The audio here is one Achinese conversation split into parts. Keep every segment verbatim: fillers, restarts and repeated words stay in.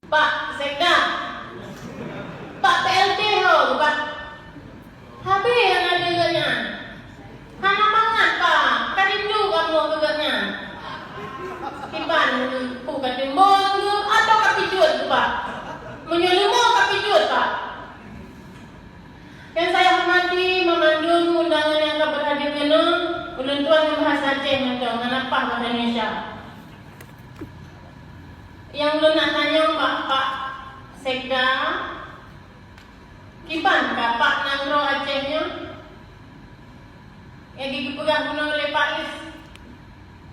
Pak Sekda, Pak P L T ho, Pak. Habéh hana lé geuh nyan. Hana mangat, Pak. Ka rindu kamoe keu geuh nyan. Kiban, peue ka timbon keuh atau ka pijuet keuh, Pak? Meunyoe leumo ka pijuet, Pak. Nyang saya hormati meumandum undangan nyang ka beuhadir keunoe, ulôn tuan ngon bahasa Aceh mantong, hana paih bahasa Indonesia. Nyang lôn nak tanyong bak Pak Sekda, kiban ka Pak nanggroe Aceh nyoe? Nyang geupeugah bunoe lé Pak Is,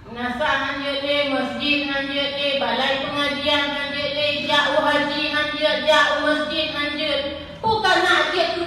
meunasah han jeuet lé, masjid han jeuet lé, balai peungajian han jeuet lé, jak u haji han jeuet, jak u masjid han jeuet. Peue ka na jeuet keu